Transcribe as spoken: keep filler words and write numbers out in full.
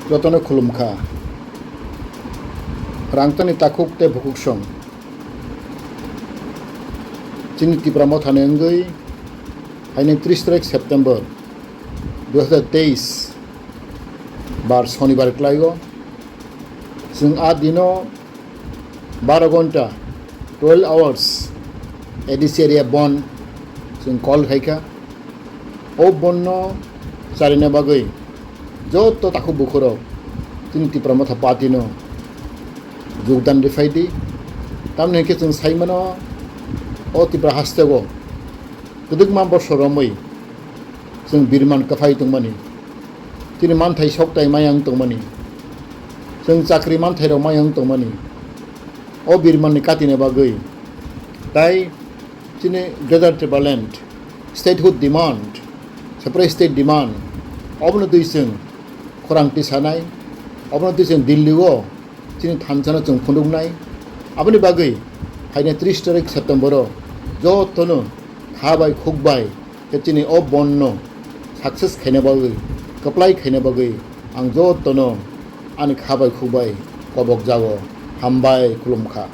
Jotono khulumkha. Rangtani takhuk tei bukhuksong. Chini Tipra Mothani wngwi haini tris tarik September dui hazar teis bar Sonibar kwlaio. Chwng a dino baro gonta, twelve hours, A D C area bon chwng call khaikha. O bonno charina bagwi joto takhuk bukhurok chini Tipra Motha Party no jogdan rwphaidi. Tamni hwnkhe chwng saimano o Tipra hasteo kwdwkma bosor romwi chwng birman kwphai tongmani, chini manthai soktai mayang tongmani, chwng chakri manthairok mayang tongmani, o birmanni katina bagwi tai chini Greater Tipraland statehood demand, separate state demand, obono twi chwng khorang tisanai, obono twi chwng Delhi-o chini thansa no chwng phunuknai. Aboni bagwi phainai tris tarik September-o jotono kha bai khuk bai khe chini o bonno success khaina bagwi, kwplai khaina bagwi ang jotono ani kha bai khuk bai kobok jago. Hambai, khulumkha.